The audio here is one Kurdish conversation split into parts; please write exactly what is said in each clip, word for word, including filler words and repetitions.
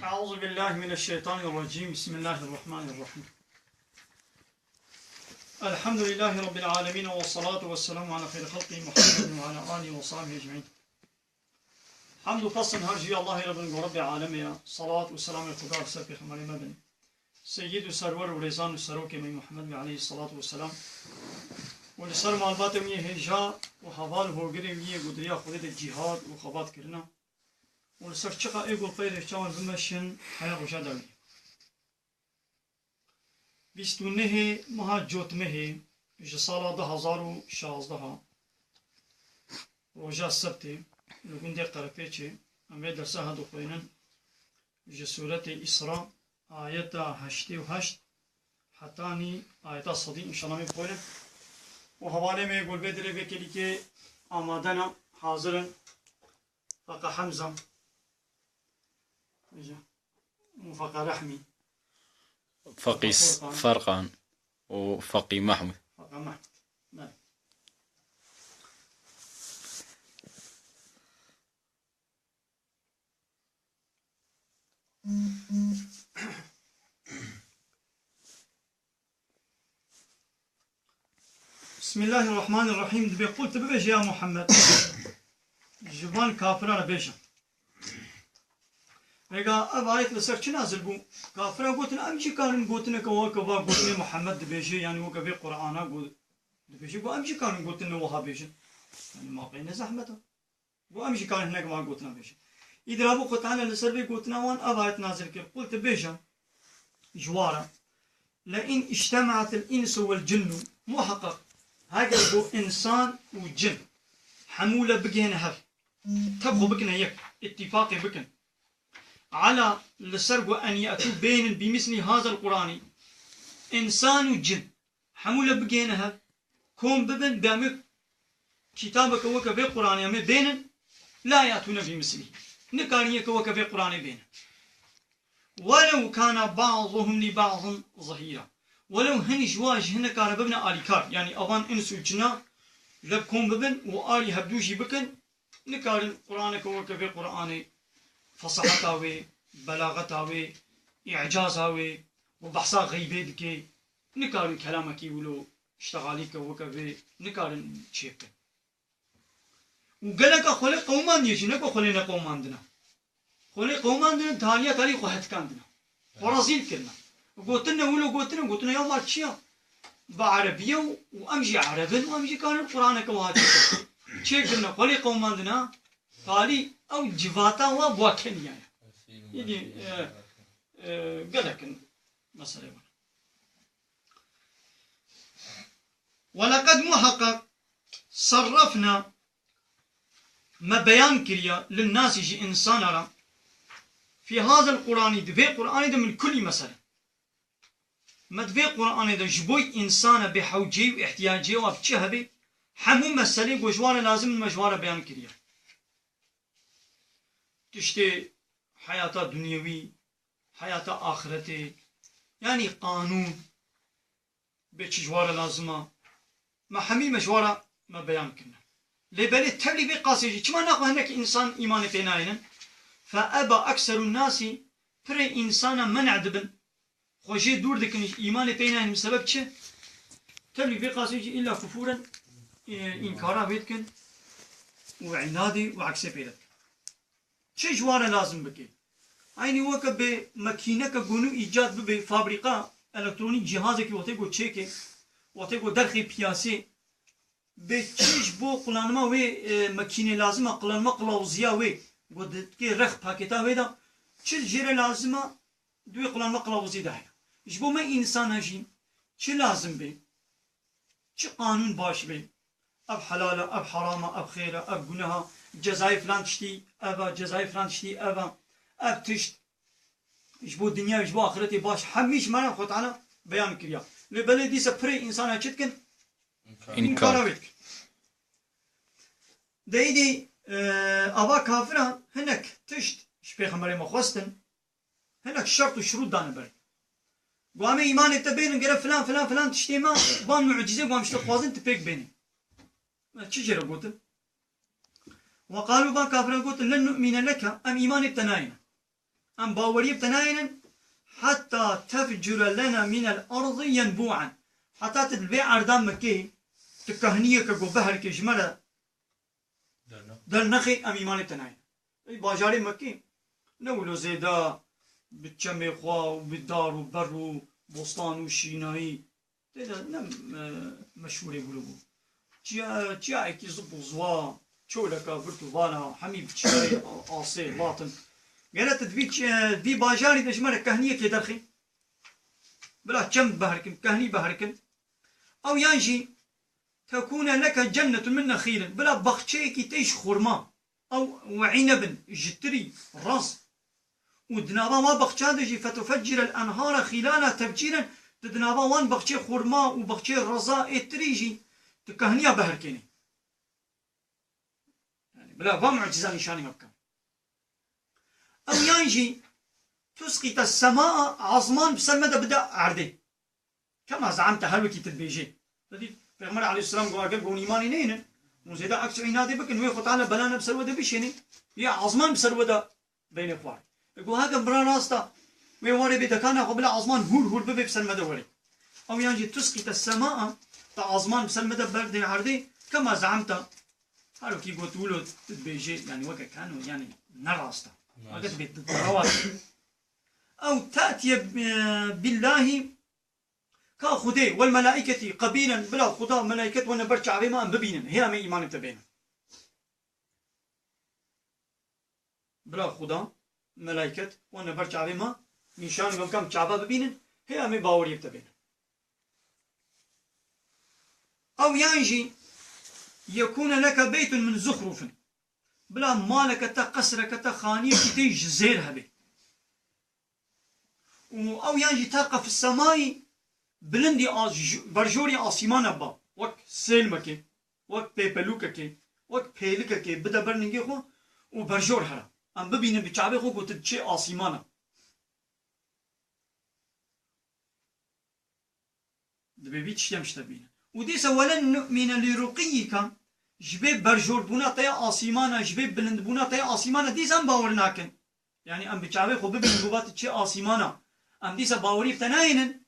أعوذ بالله من الشيطان الرجيم. بسم الله الرحمن الرحيم. الحمد لله رب العالمين، والصلاة والسلام على خير خلقه محمد وعلى آله وصحبه أجمعين. Hamd û pestin her jî Allahê re bin, ku Rebbê alemê ye. Salawat û selamê Xuda li ser pêxemberê me bin. Seyyid û serwer û rêzan û serokê me Muhammed ve aleyhissalatu vesselam. Û li ser malbatê wî yê hêja û heval û hogirê wî yê ku di riya Xwedê de cîhad û xebat kirine. Û li ser çiqa ê ku li pey rêçawan bimeşin heya roja dawî. Bîst û nehê meha Cotmehê ji sala du hezar û şazdeh roja Sebtê li gundê Qerepêçê em vê dersa he dixwînin. Ji sûretê Îsra, ayeta heştê û heşt hetanî ayeta sedî, înşallah, em ê bixwînin. Û hevalê me yê ku li vê derê vê kêlîkê amade ne, hazir in. Feqa Hemza. Û Feqa Rehmî. Feqî Feqa Furqan. Ferqan û Feqî Mehmûd. Feqa Mehmûd. Belê. Bismillahirrahmanirrahîm. Dibê qul tu bibêje ya Muhammed. Ji van kafiran re bêje. Rêga ev ayet li ser çi nazil bû? Kafiran gotin, em jî karin gotineke weke va gotinê Muhammed dibêje, yanî weke vê Qur'ana go-, dibêje, go em jî karin gotinê wiha bêjin. Yanî ma qey ne zehmet e. Bo em jî karin hinek van gotina bêjin. Îdî rabû Xwe Teala li ser vê gotina wan ev ayet nazil kir. Qul tu bêje ji wan re, le in îctema'atil însu wel cinnu, muheqeq heger bo însan û cin hemû le bigihêne hev, tev xwe bikine yek, îtîfaqê bikin, ala li ser ku en ye'tû bênin bîmislî hazel Qur'anî, însan û cin hemû le bigihêne hev, kom bibin, bê em ê kitabeke weke vê Qur'anê em ê bênin, la yatûne bîmislî. Nikarin yeke weke vê Qur'anê bênin. Welew kana ba'duhum li ba'din zehîra. Welew hin ji wan ji hineka re bibine alîkar. Yanî evan ins û cina le kom bibin û alî hevdû jî bikin, nikarin Qur'aneke weke vê Qur'anê, fesaheta wê, belaxeta wê, îcaza wê, û behsa xeybê dike, nikarin kelamekî wilo, îştexalîke weke vê nikarin çêbikin. Û geleka xwelê qewimandiyê jî, ne ku xwelê neqewimandine. Xwelê qewimandine, taliya talî xwe hetikandine. Xwe rezîl kirine. Gotine wilo gotine, gotine ya ma çi ya? Bi erebî ye û, û em jî ereb in û em jî karin Qur'aneke wiha çêkin. Çêkirine, xwelê qewimandine, talî ew civata wa bi wa keniyaye. Îdî, e, e, gelek in meselê wan. Weleqed muheqeq serrefna, me beyan kiriye, linnasî ji însana re, fî hazel Qur'anî, di vê Qur'anê de min kulî mesele. Me di vê Qur'anê de ji bo însana bê hewceyî û îhtiyacê wa bi çi hebe, hemû meselê ku ji wan re lazim in me ji wan re beyan kiriye. Tiştê heyata dunyewî, heyata axiretê, yanî qanûn, bê çi ji wa re lazim a, me hemî me ji wa re me beyan kirine. Lê belê tevlî vê qasê jî çima naxwe hinek însan îmanê pê nayênin? Fe eba ekserun nasî, pirê însana men'e dibin, xwe jê dûr dikin, îmanê pê nayênin, sebeb çi? Tevlî vê qasê jî îlla kufûr in, e, înkara wê dikin û înadê û eksê pê re dikin. Çi ji wan re lazim bike? Eynî weke bê mekîneke gonû îcad bibe, fabrîka, elektronîk cîhazekî wextê ku çêke, wextê ku derxê piyasê, bê çi ji bo qulanima wê, e, mekînê lazim a, qulanima qilawuziya wê, ku dikê rex pakêta wê de, çi jê re lazim a, di wê qulanima qilawuzî de heye. Ji bo me însana jî çi lazim bê? Çi qanûn baş bê? Ev helal e, ev heram e, ev xêr e, ev guneh e, cezayê filan tiştî ev e, cezayê filan tiştî ev e. Ev tişt ji bo dinya, ji bo axiretê baş, hemî ji me re Xwe Teala beyan kiriya. Lê belê dîsa pirê însana çi dikin? Înkar. Înkara wê dikin. De îdî, e, ava kafira hinek tişt ji Pêxemberê me xwestin. Hinek şert û şirût dane ber. Got, em ê îmanê te bênin, gere filan, filan, filan tiştê me, van mucîze, got, em ji te dixwazin tu pêk bênî. Me çi jê re gotin? Ve qalû, van kafiran gotin, len nu'mîne leke, em îmanê te nayêne. Em baweriyê bi te nayênin, "Heta tefcure lena minel ardi yenbu'en." Heta tu li vê erda Mekê, tu kehniyeke ku biherikê ji me re Dernexê. Dernexê, em îmanê te nayênin. Ey bajarê Mekê, ne wilo zêde bi çemê xwe û bi dar û ber û bostan û şînayî. Tê de ne, e, meşhûrê wilo bû. Çiya, çiyayekî zib û ziwa, çoleka virt û vala, hemî bi çiyayê asê, latin. Gere tu divî çi-, vî bajarî de ji me re kehniyekê derxî. Bila çem biherikin, kehnî biherikin. Ew yan jî, "Tekûne leke cennetun min nexîlin." Bila baxçeyekî tê ji xurma. Ew we înebin, ji tirî, raz. Û di nava wan baxçan de jî, "Fetufeccirel enhara xîlala tefcîren." Tu di nava wan baxçê xurma û baxçê reza ê tirî jî tu kahniya beherkênî. Yani, bila va muciza nîşanî me bike. Ew yan jî, "Tusqîte semaa", azman bi ser me de bide erdê. Kema ze'emte, her wekî tu dibêjê. Te dît, Pêxember aleyhisselam got, eger gon îmanê neynin, hûn zêde aks û înadê bikin, wê Xwe Teala belane bi ser we de bişênê, yê azman bi ser we de beyne xwarê. E, got, heke bira rasta, wê warê bê dekana xwe bila azman hûr hûr bibe bi ser me de werê. Ew yan jî tusqîte semaa, te azman bi ser me de berdê erdê, kema ze'emte, her wekî got, wilo tu dibêjê, yani weke kano, yani ne rasta. Weke dibê tu derewa. Ew te'tiye, e, billahî, ka Xwedê, wel melaîketî qebîlen, bila Xuda, melaiket wene ber çavê me em bibînin. Hê em ê îmanê te bênin. Bila Xuda, melaiket wene ber çavê me, nîşan me bikin, çava bibînin, hê em ê baweriyê te bênin. Ew yan jî, yekûne leke beytun min zuxrufin. Bila maleke te, qesreke te, xaniyekî te ji zêr hebe. Û ew yan jî taqe fi semayî, bilindî a-, j-, berjorî asîmana ba, wek sêlmekê, wek pêpelûkekê, wek pêlikekê bide ber ningê xwe û berjor here. Em bibînin bi çavê xwe ku tu diçê asîmana. Dibê vî tiştî em ji te bînin. Û dîsa welen nu'mîne lî ruqîyîka, ji bê berjorbûna te ya asîmana, ji bê bilindbûna te ya asîmana, dîsa em bawer nakin. Yani em bi çavê xwe bibînin ku va tu çê asîmana. Em dîsa bawerî bi te nayênin.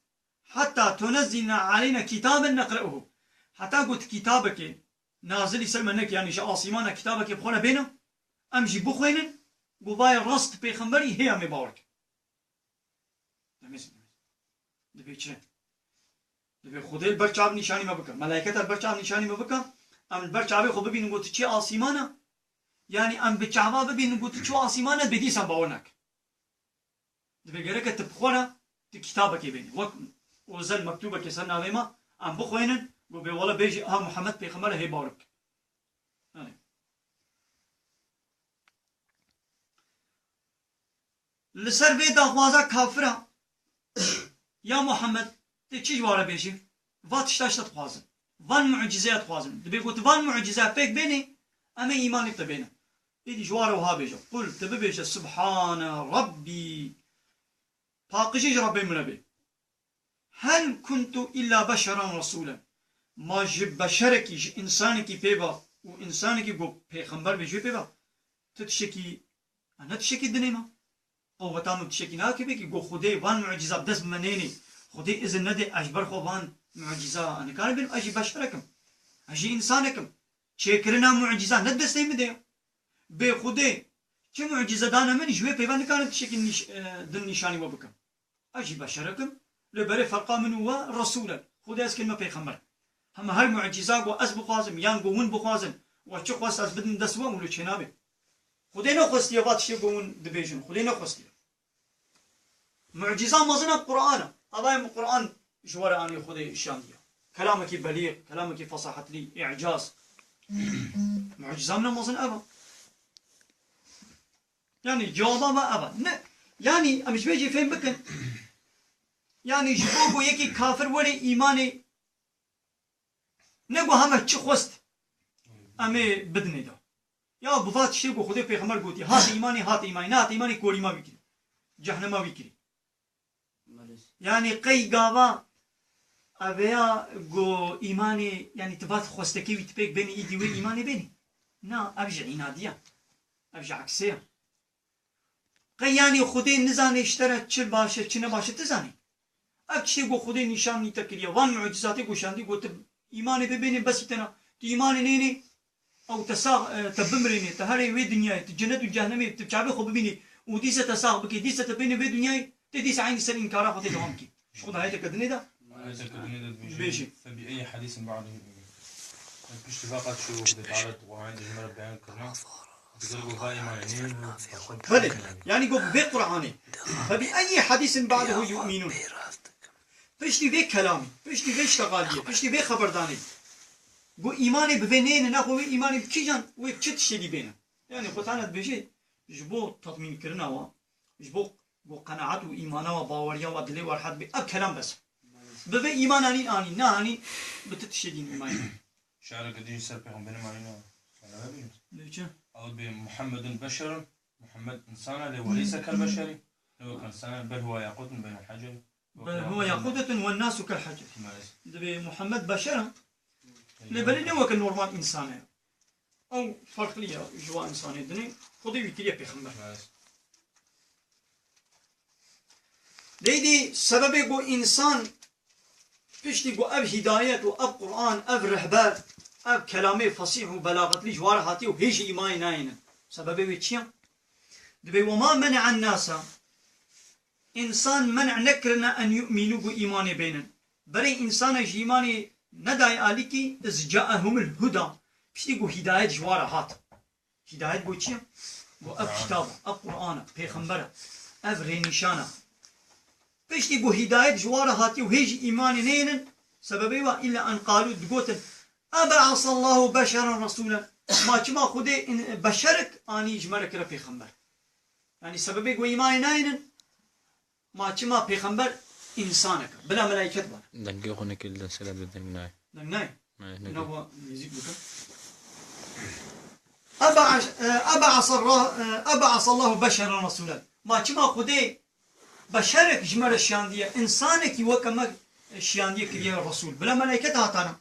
Heta tunezzîlne aleyne kitaben neqre'uhu. Heta ku tu kitabekê nazilî ser me nekî, yani ji asîmana kitabekê bi xwe re bêne, em jî bixwênin, ku va yê rast pêxemberî, hê em ê bawer kin. Demê zî, demê zî. Dibê çi? Dibê Xwedê li ber çav nîşanî me bike. Melayketa li ber çav nîşanî me bike. Em li ber çavê xwe bibînin ku tu çê asîmana. Yanî em bi çava bibînin ku tu çû asîmana, bê dîsa bawer nakin. Dibê gereke tu bi xwe re tu kitabekê bênî. Wek ozel mektûbekê ser navê me, em bixwênin, ku bê wele bêjî, ha Muhammed pêxember e, hê bawer bike. Yanî. Li ser vê daxwaza kafira, ya Muhammed, tê çi ji wa re bêjî? Va tişta ji te dixwazin. Van mucîzeya dixwazin. Dibê ku tu van mucîzeya pêk bênî, em ê îmanê te bênin. Êdî ji wa re wiha bêje. Qul, tu bibêje, Subhane Rabbî. Paqijî ji Rabbê min re bê. Hel kuntu illa beşeran resûlen. Ma ji beşerekî, ji însanekî pê ve û însanekî ku pêxember bê ji wê pê ve, tu tiştekî, e, ne tiştekî dinê me. Qeweta min tiştekî nake bê kî, ku Xwedê van mucîza bi dest min nênê. Xwedê izin nedê ez ji ber xwe van mucîza, e, nikarim bênim, ez jî beşerek im. Ez jî însanek im. Çêkirina mucîza ne destê min de ye. Bê Xwedê çi mucîze dane min, ji wê pê ve nikarim tiştekî nîş-, e, din nîşanî we bikim. Ez jî beşerek im, lê berê ferqa min û we resûl e. Xwedê ez kirime pêxember. Hema her mucîza ku ez bixwazim, yan ku hûn bixwazin, we çi xwest ez bidin dest we, wilo çênabe. Xwedê nexwestiye va tiştê ku hûn dibêjin. Xwedê nexwestiye. Mucîza mezin e Qur'an e. Ava em Qur'an ji we re anî Xwedê şandiye. Kelamekî belîg, kelamekî fesahetlî, îcaz. Mucîza min e mezin ev e. Yani cewaba me ev e. Ne, yani em ji vê jî fêm bikin. Yani ji bo ku yekî kafir were îmanê, ne ku heme çi xwest em ê bidinê de. Ya bi va tiştê ku Xwedê pêxember gotî, hate îmanê, hate îmanê, nehate îmanê, korîma wî kirî. Cehnema wî kirî. Belê. Yani qey gava eveya ku îmanê, yani tu vat xwestekê wî tu pêk benî, îdî wê îmanê benî. Na, ev ji înadiya. Ev ji eksê ya. Qey yanî Xwedê nizane ji te re çi baş e, çi ne baş e, tu zanî. Ev tiştê ku Xwedê nîşan nî te kiriye. Van mucizatê ku şandî, got, tu îmanê bibênî, besî te ne. Tu îmanê nênî, ew te sax, e, te bimirînê, te herê wê dinyayê, tu cennet û cehennemê, tu çavê xwe bibînî û dîse te sax bikî, dîse te bênî vê dinyayê, tê dîse eynî ser înkara xwe tê dewam kî. Ji xwe dayeteke dinê de. Ayeteke dinê de dibêje, Bêjê. "Fe bi eyyi hadisin ba'dehu yu'minun." Piştî vê qat şu Xwedê Teala di Qur'anê de ji me re beyan kirine. Digel ku va îmanê nê. Belê, yanî ku bi vê Qur'anê. Fe bi eyyi hadisin ba'dehu yu'minun. Piştî vê kelamê, piştî vê ştegaliyê, piştî vê xeberdanê. Ku îmanê bi vê nêne, naxwe wê îmanê bi kîjan, wê bi çi tiştê dî bêne. Yanî Xwedê Teala dibêje, ji bo tatmînkirina wa, ji bo ku qenaet û îmana wa, baweriya wa, dilê wa rehet bê, ev kelam bes. Bi vê îmana nîn anî, neanî, bi ti tiştê dîn îmanê. Şi'reke din jî ser pêxemberê manîna. Lê çi? Ew bê Muhammedun beşerun, Muhammed insana lê weleyse kel beşerî. Ne wek insana, bel huwa yaqutun beynel heceri. Bel huwa yaqutun wen nasu kel hecer. Maalesef. Dibê Muhammed beşer e. Lê belê ne weke normal însan e. Ew ferqlî ye ji wan însanê dinê. Xwedê wî kiriye pêxember. Maalesef. Lê dî sebebê ku însan piştî ku ev hîdayet û ev Qur'an, ev rehber, ev kelamê fesîh û belaxetlî ji wa re hatiye û hê jî îmanê nayêne. Sebebê wê çi ye? Dibê, "Ve ma mene'en nasa." Însan men'e nekirine en yu'minu, ku îmanê bênin. Berê însana ji îmanê nedayê alîkî, iz ca'ehumul huda. Piştî ku hîdayet ji wa re hat. Hîdayet ku çi ye? Ku ev kitab e, ev Qur'an e, pêxember e, ev rênîşan e. Piştî ku hîdayet ji wa re hatiye û hê jî îmanê neyênin, sebebê wa illa en qalu, digotin, "Ebe'asallahu beşeren resûlen." Ma çima Xwedê in-, beşerek anî ji me re kire pêxember? Yanî sebebê ku îmanê nayênin, ma çima pêxember însanek e, bila melaiket bana. Dengê xwe nekê li destê de deng nayê. Deng nayê? Nayê, nekê. Nava nêzîk bikim. Ebe'as-, e, ebe'asa ra-, e, ebe'asallahu beşeren resûlen. Ma çima Xwedê beşerek ji me re şiyandiye, însanekî weke me şiyandiye kiriye resûl. Bila melaiket hatana.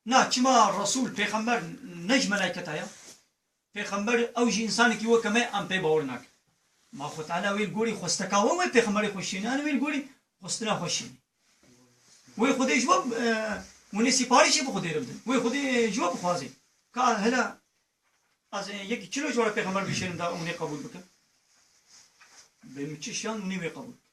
Na, çima Resûl, pêxember ne ji melayketa ye? Pêxember ew jî însanekî weke me, em pê bawer nakin. Ma Xwe Teala wê li gorî xwesteka we, wê pêxemberê xwe şînî, an wê li gorî xwestina xwe şînî. Wê Xwedê ji we, e, hûnê sîparîşê bi Xwedê re bidin. Wê Xwedê ji we bixwazê. Ka hela, ez, e, yekî çilo ji we re pêxember bişênim da hûnê qebûl bikin? Bê min çi şiyan hûnê wê qebûl bikin.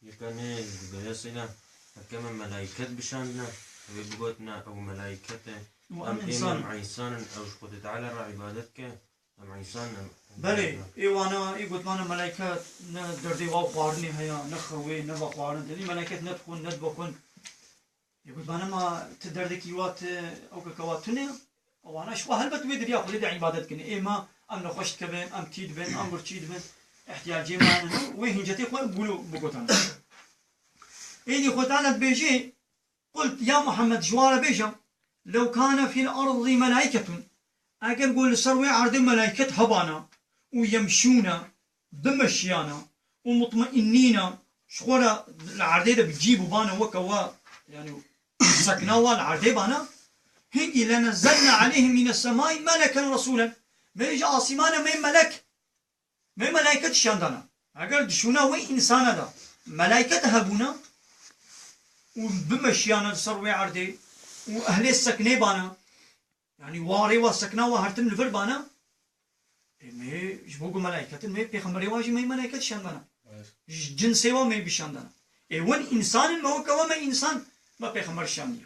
Yeka nê dibêje seyda, heke me melayket bişandine, wê bigotine ew melayket e. Û em Em ê însan em in. Însan in, ew ji Xwedê Teala re îbadet ke, em însan in. Belê, ê wana, ê gotmana melayket ne derdê wa xwarinê heye, ne xewê, ne vexwarin. Tedî melayket ne dixwin, ne dibexwin. Ê gotmana ma ti derdekî wa ti, ew ke kewa tune, wana ji xwe helbet wê diriya Xwedê de îbadet kin. Ê ma em nexweş dikevin, em tî dibin, em birçî dibin, ihtiyacê me hene, wê hincetê xwe bûlo bigotan. Êdî Xwedê Teala dibêje, "Qult, ya Muhammed, ji wan re bêje, lew kane fîl erdî melaîketun, eger ku li ser wê erdê melayket hebana û yemşûne, bimeşiyana û mutmainnîna, ji xwe re li erdê de bi cî bûbana weke we, yanî sekna we li erdê bana, hingî lenezzelna aleyhim mine semai meleken resûlen." Me ji asîmane me melek, me melayket şiyandana. Eger di şûna wê însana de melayket hebûna û bimeşiyana li ser wê erdê û ehlê seknê bana, yanî warê wa sekna wa hertim li vir bana, ê, me ji bo ku melayket in, me pêxemberê wa jî me melayket şiyandana. Evet. Ji cinsê wa me bişandana. Ê, win însan in, me weke we me însan, me pêxember şiyandiye.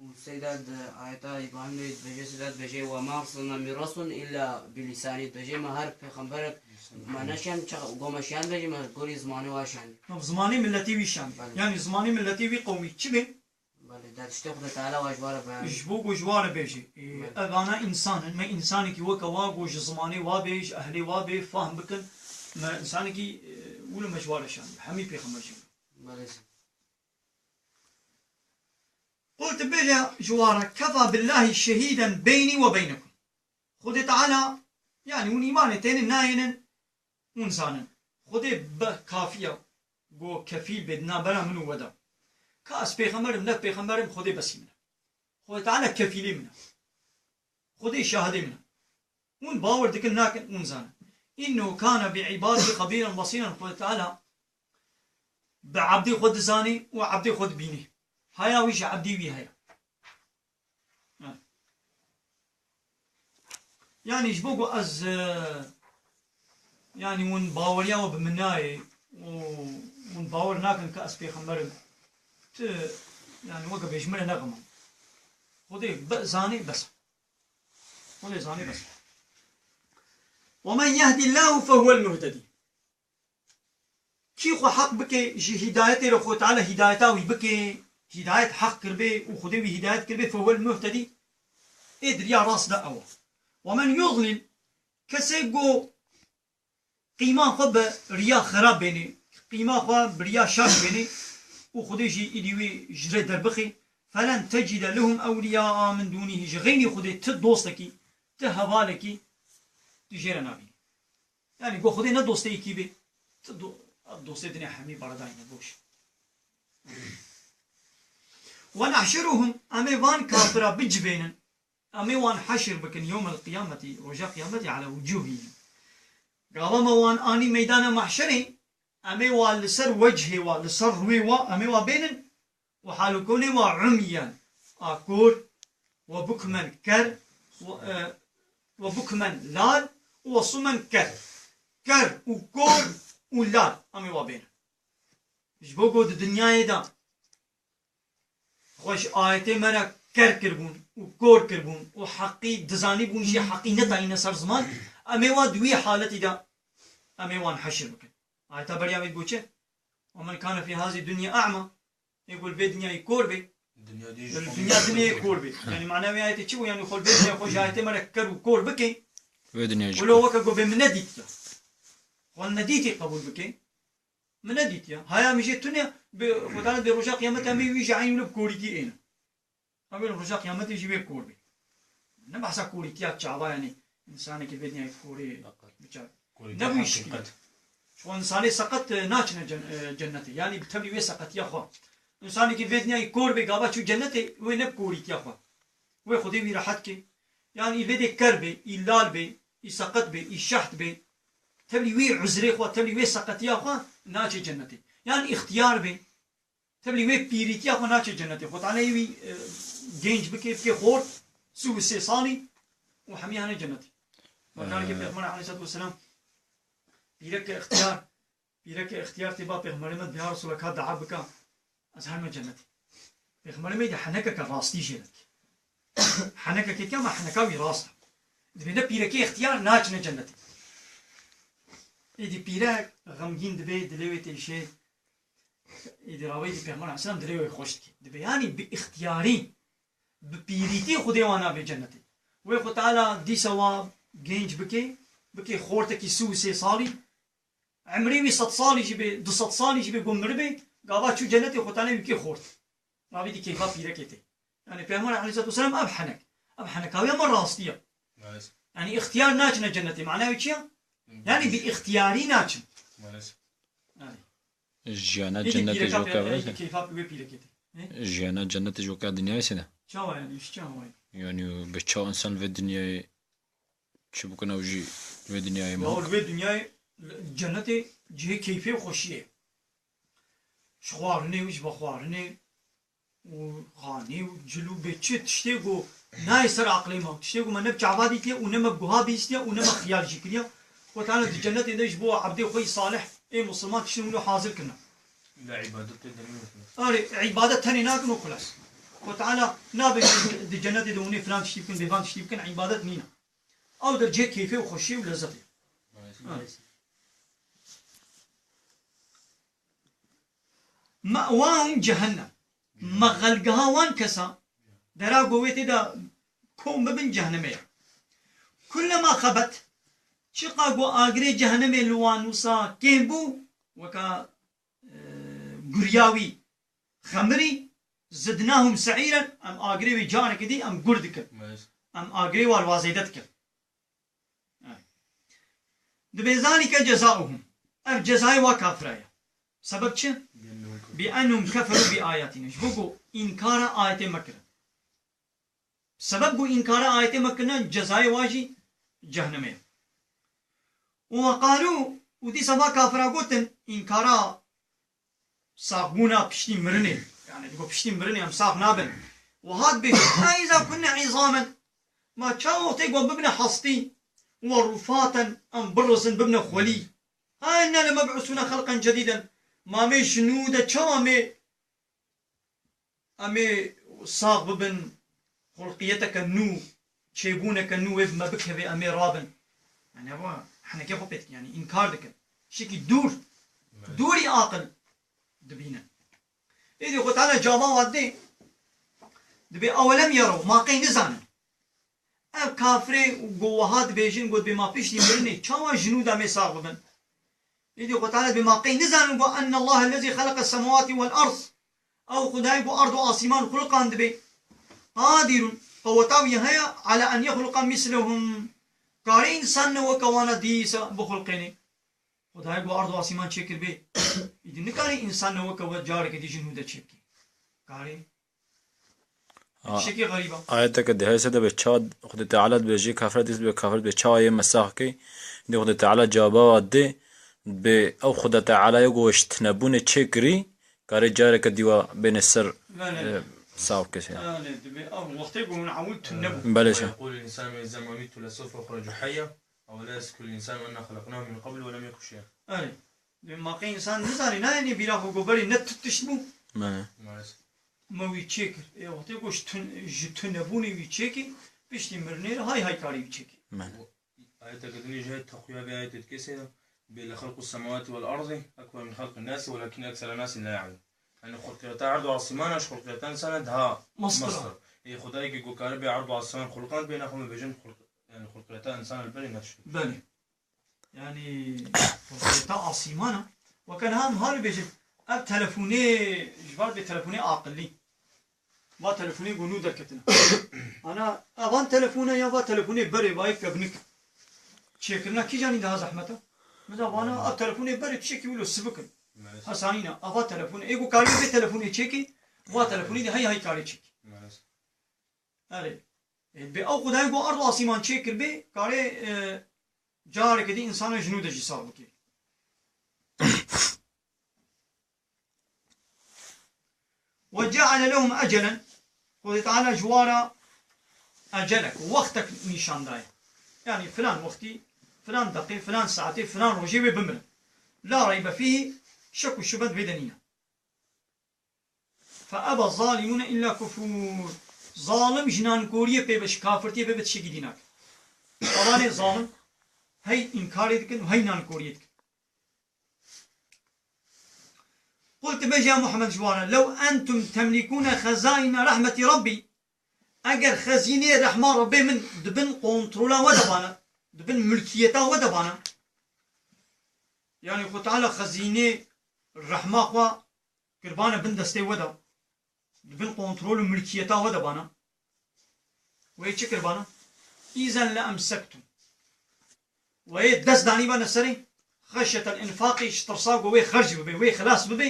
Û Seyda di ayeta Îbrahîm de dibêje, Seyda dibêje, "Ve ma erselna min resûlin îlla bi lîsanî." Dibêje, me her pêxemberek me neşiyan, çax-, go me şiyan dibêje, me gorî zimanê wa şiyan. Zimanê miletê wî şiyan. Belê. Yanî zimanê miletê wî qewmî çi bê? Belê, de tiştê Xwedê Teala wa ji wa re beyan. Ji bo ku ji wa re bêjî. Ê, Belê. Ev ana însan in. Me însanekî weke wa ku ji zimanê wa bê, ji ehlê wa bê, fehm bikin. Me însanekî, e, wilo me ji wa re şand. Hemî pêxember jî. Belê. Qul, tu bêje ji wa re, "Kefa billahî şehîden beynî we beynekum." Xwedê Teala, yanî hûn îmanê tênin nayênin, hûn zanin. Xwedê be kafî ye, go kefîl bê di navbera min û we de. Ka ez pêxember im, ne pêxember im, Xwedê besî min e. Xwedê Teala kefîlê min e. Xwedê şahidê min e. Hûn bawer dikin, nakin, hûn zanin. "Innehu kane bi ibadî xebîren basîren." Xwedê Teala bi ebdê xwe dizanî û ebdê xwe dibînî. Haya wî ji ebdê wî heye. Ha. Yani ji bo ku ez, e, yani hûn baweriya we bi min nayê û hûn bawer nakin ke ez pêxember im. Tu, yani weke bêj min re nexemam. Xwedê be-, zanê bes. Xwedê zanê bes. "Ve men yehdillahu fehuvel muhtedî." Kî xwe heq bike ji hîdayetê re, Xwedê Teala hîdayeta wî bike, hîdayet heq kiribê û Xwedê wî hîdayet kiribê, fehuvel muhtedî, ê di riya rast de ew e. "Ve men yudlil", kesê ku qîma xwe bi riya xerab bênê, qîma xwe bi riya şaş bênê û Xwedê jî îdî wî ji rê derbixê, "felen tecide lehum ewliyaa min dûnî", ji xeynî Xwedê ti dostekî, ti hevalekî tu jê re nabînî. Yani go Xwedê ne dostê yekî bê. Tu do-, dostê dinê hemî baradayî ne, boş. "Ve nehşuruhum", em ê van kafira bicivênin. Em ê wan heşir bikin yewmel qiyameti, roja qiyametê, ala wucuhihim. Gava me wan anî meydana mahşerê, em ê wa li ser wechê wa, li ser rûyê wa, em ê wa bênin. Û halûkonê wa umyen, a kor, we bukmen ker, we, e, we bukmen lal û we sumen ker. Ker û kor û lal em ê wa bêne. Ji bo ku di dinyayê de xwe ji ayetê me re ker kirbûn û kor kirbûn û heqî dizanîbûn jî heqî netayîne ser ziman, em ê wa di wî haletî de em ê wan heşir bikin. Ayeta beriya wê digot çi? "Ve men kane fî hazî dunya a'ma." Ê ku li vê dinyayê kor bê, Dinya dî ji li xwe dinya dinê kor bê. Yani mana wê ayetê çi bû? Yani xwe li vê dinyayê xwe ji ayetê me re ker û kor bike. Vê dinyayê jî Wilo kor. Weke ku bê min nedîtiye. Xwe nedîtî qebûl bike. Min nedîtiye. Haya min jê tune bi Xwedana dê roja qiyametê em ê wî ji eyn wilo bi korîtî êne. Ew ê li roja qiyametê jî wê kor bê. Ne behsa korîtiya çava, yani însanekî vê dinyayê korê biçar. Korîtiya Ne bu iş heqîqet. Çi insanê seqet, e, naçine cen-, e, cennetê. Yani bi tevlî wê seqetiya xwe. Însanekî vê dinyayê kor bê, gava çû cennetê, wê ne bi korîtiya xwe. Wê Xwedê wî rehet ke. Yani î vê dê ker bê, î lal bê, î seqet bê, î şeht bê. Tevlî wê uzrê xwe, tevlî wê seqetiya xwe naçe cennetê. Yani îxtiyar bê. Tevlî wê pîrîtiya xwe naçe cennetê. Xwe Teala wî, e, genç bike, bike xort, si û sê salî û hemî hene cennetê. Wekar ki Ee. Pêxember aleyhissalatu vesselam pîreke ixtiyar, pîreke ixtiyar tê ba Pêxemberê me, "Ya Resulallah, ka dua bika, ez herme cennetê." Pêxemberê me de henekeke rastî jê dike. Henekeke ke ama heneka wî rast e. Dibê ne pîreke ixtiyar naçine cennetê. Êdî pîrek xemgîn dibê, dilê wê têşê. Êdî raweyî dî Pêxember aleyhisselam dilê wê xweş dikê. Dibê, yanî bi îxtiyarî, bi pîrîtî Xwedê wan nabê cennetê. Wê Xwe Teala dîsa wa genc bikê, bikê xortekî sî û sê salî, emrê wî sed salî jî bê, du sed salî jî bê, ku miribê, gava çû cennetê Xwe Teala wî bikê xort. Ravî dî keyfa pîrekê tê. Yani Pêxember aleyhissalatu vesselam ev henek. Ev heneka wî ama rastî ye. Maalesef. Yani îxtiyar naçine cennetê. Mana wî çi ye? Yani bi îxtiyarî naçin. Maalesef. Yani. Jiyana Êdî cennetê pîreka jî weke pê-, ev e. Êdî keyfa wê pîrekê tê. Ne? Jiyana cennetê jî weke dinyayê sêne. Çawa yani? Ji çawa yani? Yani bi çawa insan vê dinyayê çi bikine ew jî vê dinyayê Ya mal. Vê dinyayê cennetê cihê keyfê û xweşiyê. Ji xwarinê û ji vexwarinê û xanê û cil û bê çi tiştê ku nayê ser aqilê me, tiştê ku me ne bi çava dîtiye û ne me bi guha bihîstiye û ne me xiyal jî kiriye. Xwe Teala di cennetê de ji bo ebdê xwe yî salih ê misilman tiştên wilo hazir kirine. La îbadet tê de nîne. Arê, îbadet tenê nakin û xulas. Xwe Teala nabe di cennetê de hûnê filan tiştî bikin, bêvan tiştî bikin, îbadet nîne. Ew der cihê keyfê û xweşiyê û lezzetê. Maalesef. Ha. Me'wahum cehennem. Mexelgeha wan kesa, dera ku wê tê de kom bibin cehennemê ye. Kullema xebet, çiqa ku agirê cehennemê li wan wisa kêm bû, weka, e, guriya wî xemirî, zidnahum se'îren, em agirê wê careke dî em gur dikin. Maalesef. Em agirê wan wa zêde dikin. Dibê zalike cezauhum. Ev cezayê wa kafira ye. Sebeb çi? Bi ennehum keferu bi ayatina. Ji bo ku înkara ayetê me kirin. Sebeb ku înkara ayetê me kirine, cezayê wa jî cehennemê ye. وقالوا، û dîsa va kafira gotin, înkara saxbûna piştî mirinê. Yani digo piştî mirinê em sax nabin. Wiha dibêjin, "أإذا كنا عظاما." Ma çawa wextê ku em bibine hestî, "ورفاتا", em birizin, bibine xwelî. "أإنا لمبعوثون خلقا جديدا." Ma em ê ji nû de çawa em ê, em ê sax bibin, xulqiyeteke nû, çêbûneke nû wê bi me bikeve, em ê rabin. Yani ewa henekê xwe pê dikin, yani înkar dikin. Şekî dûr, dûrî aqil dibînin. Êdî Xwe Teala cevaba dê, dibê, "أولم يروا", ma qey nizanin. Ev kafirê ku wiha dibêjin, got, "Bê ma piştî mirinê çawa ji nû de em ê sax bibin?" Êdî Xwe Teala dibê, "Ma qey nizanin ku أن الله الذي خلق السماوات والأرض." Ew Xwedayê ku erd û asîman xuliqandibe, "قادر", qeweta wî heye, "على أن يخلق مثلهم." Karê însan ne weke wana dîsa bixulqênê. Xwedayê ku erd û asîman çêkiribê, îdî nikarê însan ne weke we careke dî ji nû de çêbikê. Karê. A- Tiştekî xerîb e. Ayeteke dihê se de be ça Xwedê Teala dibêje kafir dîs be kafir be ça ye me sax key. Dê Xwedê Teala cevaba dê be ew Xwedê Teala ye ku ji tinebûnê çêkirî, karê careke dî wa bêne ser, Belê. e, sax kese. Belê, dibê ew wextê ku hûn ewil tune bû. Belê şe. ويقول الإنسان إذا ما مت لسوف أخرج حيا. أوليس كل إنسان أنا خلقناه من قبل ولم يك شيئا. Erê. Ma qey însan nizanî, nayênî bîra xwe ku berê ne tu tişt bû. Belê. Maalesef. Me wî çêkir. Ê, wextê ku ji tun-, ji tunebûnê wî çêkî, piştî mirinê re hay hay karî wî çêkî. Belê. Ayeteke dinê jî heye teqwiya vê ayetê dike seyda. Bê لخلق السماوات والأرض أكبر من خلق الناس ولكن أكثر الناس لا يعلمون. Yani xulqiyeta erd û asîmana ji xulqiyeta însana daha Mestir. Mestir. Ê Xwedayê ku karibe erd û asîman xulqand bê, naxwe me bêjin xulq-, yani xulqiyeta însana li berê netişt. Belê. Yani xulqiyeta asîmana. Weke niha em hal bêjin. Ev telefonê, ji bar bê telefonê aqilî. Va telefonê ku nû derketine. Ana, evan telefone ya va telefonê berê, va yek kevnik. Çêkirina kîjanî daha zehmet e? Mesela vana, ev telefonê berê tiştekî wilo sivik in. Maalesef. Hesanîne, ava telefon, ê ku karê vê telefonê çêkî, va telefonê de hey hey karê çêkî. Maalesef. Erê. E, bi ew Xwedayê ku erd û asîman çêkir bê, karê, e, careke dî însana ji nû de jî sax bikê. وجعل لهم أجلا. Xwedê Teala ji wa re ecelek, wextek nîşan daye. Yani filan wextî, filan deqê, filan saetê, filan rojê wê bimirin. لا ريب فيه, şek û şubhet vê de nîne. فأبى الظالمون إلا كفور. Zalim ji nankoriyê pê ve, ji kafirtiyê pê ve tiştekî dî nake. Evanê zalim hey înkarê dikin û hey nankoriyê dikin. قل, tu bêje ya Muhammed ji wan re, لو أنتم تملكون خزائن رحمة ربي, eger xezînê rehma Rebbê min di bin kontrola we de bana, di bin milkiyeta we de bana, yani Xwe Teala xezînê rehma xwe kirbane bin destê we de, di bin kontrol û milkiyeta we de bana. Wê çi kirbana? إذا لأمسكتم. Wê dest danîbane serê, خشية الإنفاق, ji tirsa ku wê xerc bibe, wê xilas bibe,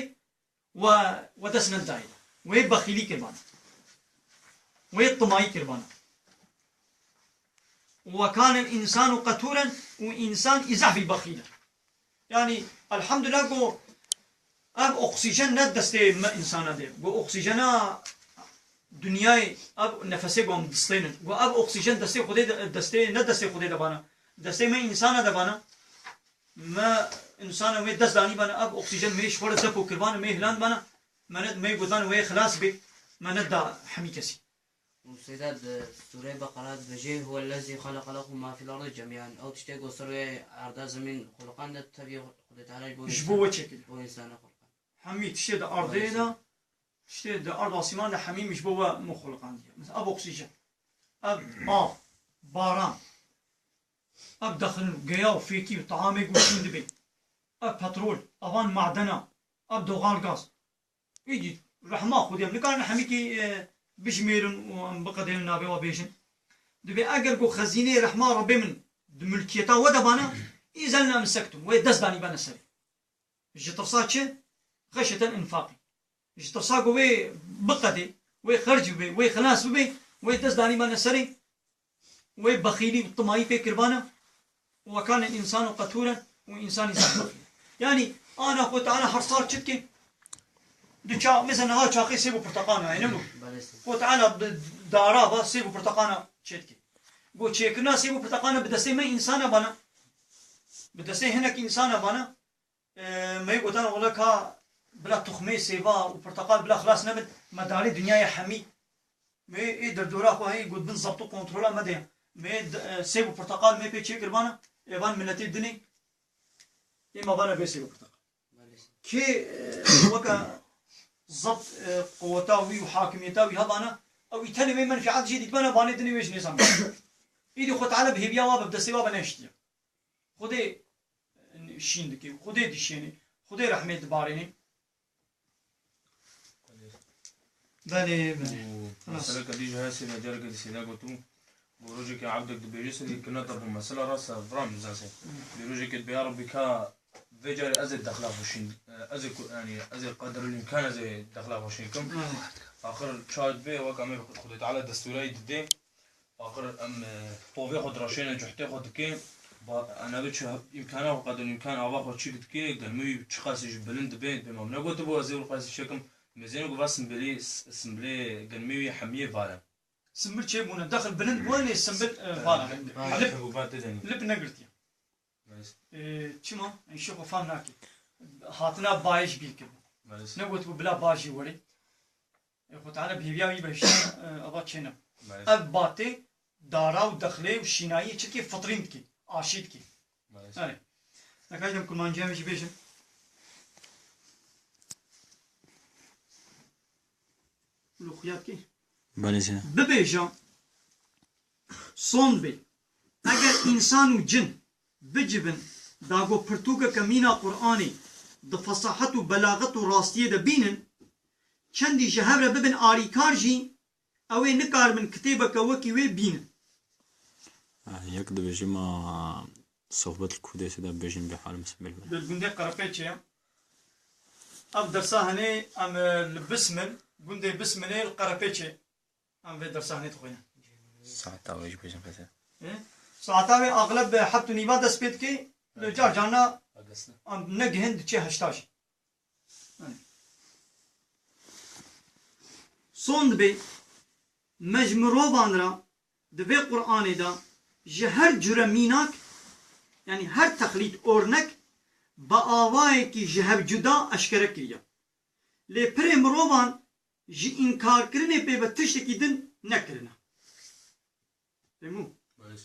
we, we dest nedayê. Wê bexîlî kirbana. Wê timayî kirbana. وكان الإنسان قتورا, û însan î zehfî bexîl e. Yani, elhamdulillah ku ev oksîjen ne destê me însana de. Ku oksîjena dinyayê, ev nefesê ku em distênin. Ku ev oksîjen destê Xwedê de, destê, ne destê Xwedê de bana. Destê me însana de bana. Me însana wê dest danî bana, ev oksîjen me ji xwe re depo kirbana, me hiland bana. Me ne, me gotan wê xilas bê. Me ne da hemî kesî. Û seyda di Sûreyê Beqera dibêje, "هو الذي خلق لكم ما في الأرض جميعا." Ew tiştê ku ser wê erda zemîn xuliqand e, tevî Xwedê Teala ji bo Ji bo we çêkiriye. Bo însana xuliqand. Hemî tiştê di erdê de, tiştê di erd û asîman de hemî min ji bo we min xuliqandiye. Mesela ev oksîjen, ev av, baran, ev dexilin û geya û fêkî û teamê ku şîn dibê, ev petrol, evan madena, ev doğal gaz. Îdî rehma Xwedê em nikarin hemîkî, e, bijmêrin û em biqedênin navê wa bêjin. Dibê eger ku xezîneyê rehma Rebbê min di milkiyeta we de bana, îzen le emsektum, wê dest danî bene serê. Ji tirsa çi? Xeşyeten infaqî. Ji tirsa ku wê biqedê, wê xerc bibe, wê xilas bibe, wê dest danî bene serê. Wê bexîlî û timayî pê kirbana, وكان الإنسان قتورا û însanî zehmafî. Yanî, ana Xwe Teala her sal çi dike? Di ça-, mesela niha çaxê sêv û pirteqal heye, ne bû? Belê. Xwe Teala bi dara va sêv û pirteqana çê dike. Go çêkirina sêv û pirteqana bi destê me însana bana. Bi destê hinek însana bana. E, me yê gotan wele ka bila tuxmê sêva û pirteqal bila xilas nebin, me darê dinyayê hemî. Me ê derdora xwe heyî got bin zebt û kontrola me de. Me d-, e, sêv û pirteqal me pê çêkirbana, êvan miletê dinê, ê me bana bê sêv û pirteqal. Kê, e, weke zebt, e, quweta wî û hakimiyeta wî hebana, ew î tenê wê menfîat jê dîtibana, banê dinê wê ji nêzan. Îdî Xwe Teala bi hêviya wa be, bi destê wa be nehiştiye. Xwedê şîn dike, Xwedê dişêne, Xwedê rehmê dibarêne. Belê, belê. Û Rast. Meseleke dî jî heye, sêda careke dî sêda gotibû, got, rojekê ebdek dibêje, serî kirina te bû. Mesela rast e, viram nizanse. Bê rojekê dibê, ya Rebbî, ka vê carê ez ê dexla xwe şîn, ez ê ku-, yanî ez ê qedril îmkan ez ê dexla xwe şîn kim. Evet. Axir çawa dibê, wek em ê Xwedê Teala destûrayî didê. Axir em, e, tovê xwe direşêne, cuhtê xwe dike. Ba, ene bi çi îmkana xwe, qedr îmkan ava xwe çîk dike, gelmê wî çiqasî jî bilind dibe, dê me negotibû ez ê wir qasî çekim, mêzêne ku va simbilî, s-, simbilê gelmê wî hemiyê vale. Simbil çêbûne, dexil bilind bûne, lê simbil, e, vale. Lip, lip negirtiye. Belê. E, çima? Îşê xwe fam nake. Hatina bayê ji bîr kiribû. Belê. Negotibû bila ba jî were. E, Xwe Teala bi hêviya wî behiştiye, e, ava çêne. Belê. Ev batê, dara û dexlê û şînayiyê çi dike, fitrîn dike, aşî dike. Belê. Erê. Neka dîtim kurmancî em jî bêjin. Wilo xuya dike. Belê. Bibêje, sond bê. Eger însan û cin bicivin, da ku pirtûkeke mîna Qur'anê di fesahet û belaxet û rastiyê de bînin, çendî ji hev re bibin alîkar jî, ew ê nikaribin kitêbeke wekî wê bînin. Yanî yek dibêje ma sohbet li ku dê sêda bêjin bê halim sibêl me. Di gundê Qerepêçê ye. Ev dersa henê em, e, li Bismin, gundê Bisminê li Qerepêçê. Em vê dersa hinê dixwînin. Saeta wê jî bêjin pete. Ê? Saeta wê axleb heft û nîva dest pê dike, lê car carna em negihin diçe heşta jî. Son dibê me ji mirovan re di vê Qur'anê de ji her cure mînak, yanî her texlît, ornek, bi avayekî ji hev cuda eşkere kiriye. Lê pirê mirovan ji înkarkirinê pê ve tiştekî din nekirine. Fehmû? Baş.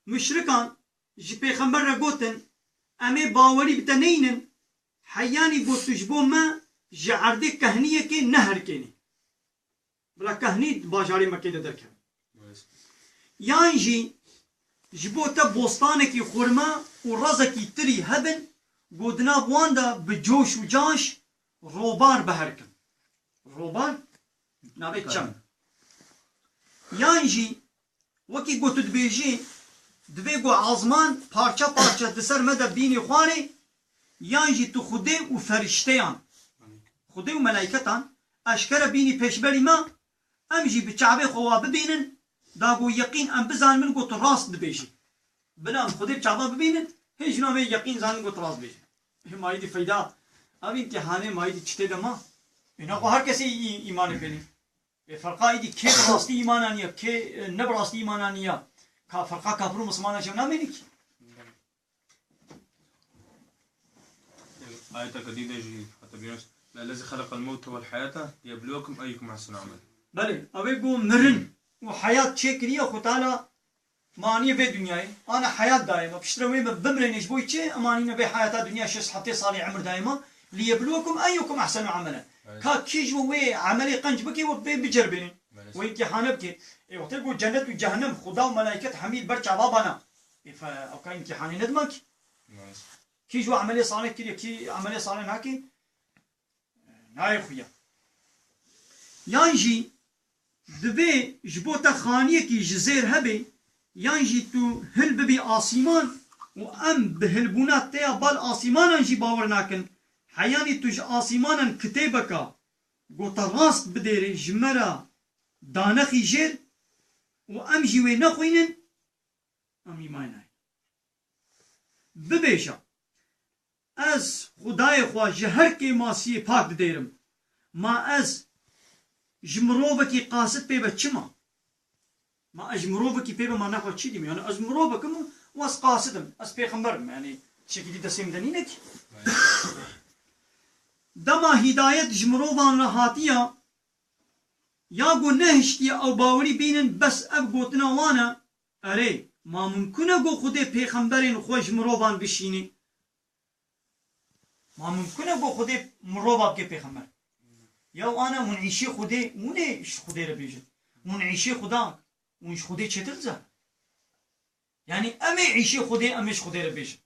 Muşrikan ji pêxember re gotin, em ê bawerî bi te neynin, heyanî got tu ji bo me ji erdê kehniyekê neherikênî. Bila kehnî di bajarê Mekkê de derkeve. Baş. Yan jî ji bo te bostanekî xurma û rezekî tirî hebin, ku di nav wan de bi coş û caş robar bi her kin. Robar navê çem. Yan jî wekî ku tu dibêjî, divê ku azman parça parça di ser me de bînî xwarê, yan jî tu Xwedê û ferişteyan, Xwedê û melaîketan eşkere bînî pêşberî me, em jî bi çavê xwe wa bibînin, da ku yeqîn em bizanibin ku tu rast dibêjî. Bila em Xwedê bi çava bibînin, hê jî navê yeqîn zanin ku tu rast dibêjî. Hê ma îdî feyda, ev îmtîhanê ma îdî çi tê de ma? Ê, naxwe her kesê î-, îmanê pê nê. Ê, ferqa îdî kê bi rastî îman aniye, kê, e, ne bi rastî îman aniye. Ka ferqa kafir û mislimana jê namêne kî. Ayeteke dî de jî heta bînast. Lellezî xeleqel mewte wel heyate liyebluwekum eyyukum ehsenu amela. Belê, ew ê ku mirin û heyat çêkiriye, Xwe Teala maniyê vê dinyayê, ana heyat daye me. Piştre wê me bimrêne ji bo çi? Em anîne vê heyata dinya şeş heftê salî emir daye me. Liyebluwekum eyyukum ehsenu amela. Evet. Ka kî ji wê emelê qenc bike, we bê biceribêne. Evet. We îmtîhane bike. Ê, wextê ku cennet û cehennem, Xuda û melaîket hemî li ber çava bana. Ê, fe-, ew ka îmtîhanê nedima kî? Nice. Kî ji we emelê salih kiriye, kî emelê salih nake? Nayê xuya. Yan jî divê ji bo te xaniyekî ji zêr hebe, yan jî tu hil bibî asîman û em bi hilbûna te ya bal asîmanan jî bawer nakin, heyanî tu ji asîmanan kitêbeka ku te rast bidêrê ji me re danexî jêr û em jî wê nexwînin, em îmanê nayên. Bibêje, ez Xwedayê xwe ji her kêmasiyê pak didêrim. Ma ez ji mirovekî qasit pê be çi ma? Ma ez ji mirovekî pê be ma nexwe çi dîm? Yani ez mirovek im û ez qasid im. Ez pêxember im. Yani tiştekî dî destê min de nîne kî. Dema hîdayet ji mirovan re hatiye, ya ku nehiştiye ew bawerî bînin, bes ev gotina wan e, erê, ma mimkun e ku Xwedê pêxemberên xwe ji mirovan bişînî? Ma mimkun e ku Xwedê mirova bike pêxember? Ya wan e hûn îşê Xwedê, hûn ê ji Xwedê re bêjin. Hûn îşê Xweda, hûn ji Xwedê çêtir dizanin. Yani em ê îşê Xwedê, em ê ji Xwedê re bêjin.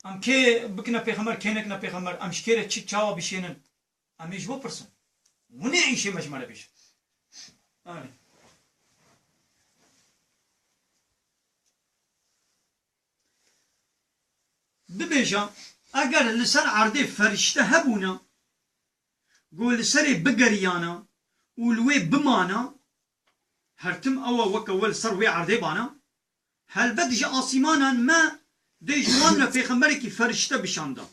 Em kê bikine pêxember, kê nekine pêxember, em ji kê re çi çawa bişênin? Em ê ji bo pirsin. Hûn ê îşê me ji me re bêjin. Erê. Bibêje, eger li ser erdê ferişte hebûna, ku li serê bigeriyana û li wê bimana, her tim ew e weke we li ser wê erdê bana, helbet ji asîmanan me dê ji wan re pêxemberekî ferişte bişanda.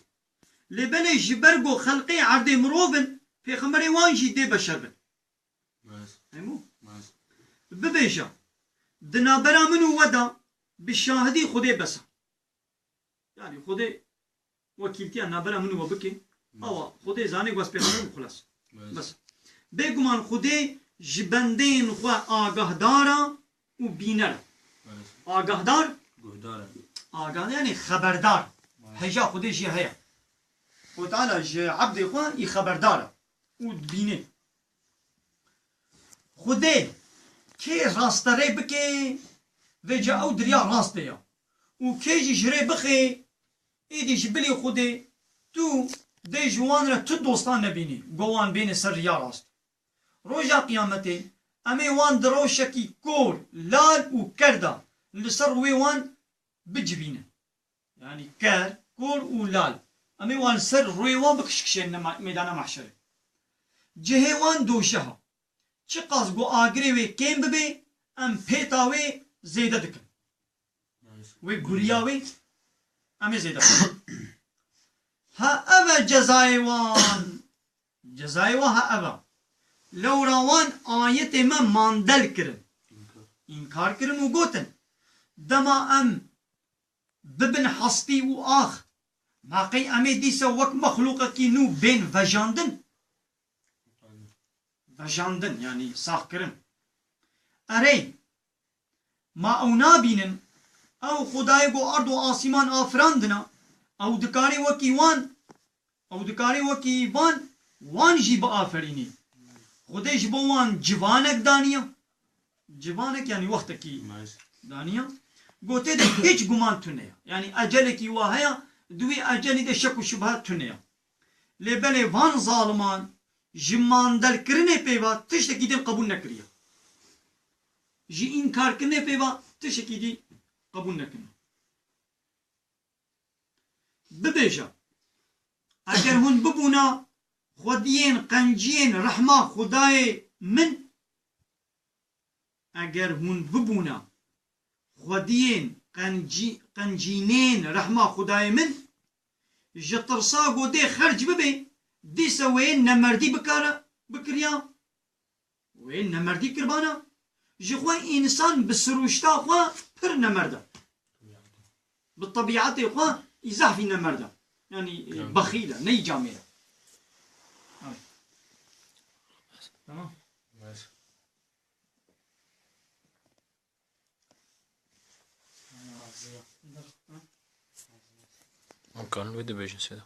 Lê belê ji ber ku xelqê erdê mirov in, pêxemberê wan jî dê beşer bin. Bes. Hemû? Bes. Bibêje, di navbera min û we de bi şahidî Xwedê bes e. Yani Xwedê wekîltiya navbera min û we bike. Bes. Awa Xwedê zanê ku ez pêxember im, xulas. Bes. Bes. Bêguman Xwedê ji bendên xwe agahdar e û bîner e. Bes. Agahdar? Guhdar e. Agah-, yani xeberdar. Bes. Heja Xwedê jê heye. Xwedê Teala ji ebdê xwe î xeberdar e û dibîne. Xwedê kê rasterê bike, vêca ew di riya rastê ya. Û kê jî ji rê bixe, êdî ji bilî Xwedê tu dê ji wan re tu dostan nebînî, ku wan bêne ser riya rast. Roja Qiyametê em ê wan di rewşekî kor, lal û ker de li ser rûyê wan bicivînin. Yani ker, kor û lal. Em ê wan li ser rûyê wan bikişkişênine ma-, meydana mehşerê. Cihê wan dojeha. Çiqas ku agirê wê kêm bibe, em pêta wê zêde dikin. Wê guriya wê em ê zêde bikin. Ha ev e cezayê wan. Cezayê wan ha ev e. Lewra wan ayetê me mandel kirin. Înkar kirin û gotin, dema em bibin hestî û ax, ma qey em ê dîsa wek mexlûqekî nû bên vejandin? Vejandin, yanî saxkirin. Erê, ma ew nabînin, ew Xwedayê ku erd û asîman afirandina, ew dikarê wekî wan, ew dikarê wekî van, wan jî biaferînî. Xwedê ji bo wan civanek daniya. Civanek, yanî wextekî daniya. Ku tê de hîç guman tune ye. Yanî ecelekî wa heye, di wî ecelî de şek û şubhe tune ye. Lê belê van zaliman ji mandelkirinê pê ve tiştekî din qebûl nekiriye. Ji înkarkirinê pê ve tiştekî dî qebûl nekiriye. Bibêje, eger hûn bibûna xwediyên qenciyên rehma Xwedayê min, eger hûn bibûna xwediyên qencî-, qencînên rehma Xwedayê min, ji tirsa ku dê xerc bibe, dîsa wê nemerdî bikare, bikiriya, wê nemerdî kirbana. Ji xwe însan bi sirûşta xwe pir nemerd e. Bi tebîetê xwe î zehfî nemerd e. Yanî, e, bexîl e, neyî camêr e. Evet. Tamam. Em karin wê dibêjin sêda.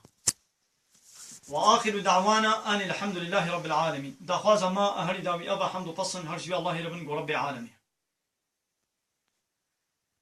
Ve axiru da'wana enil hamdulillahî rabbil alemin. Daxwaza me a herî dawî ev e, hemd û pesin her ji wî Allahî re bin ku Rebbê alemî.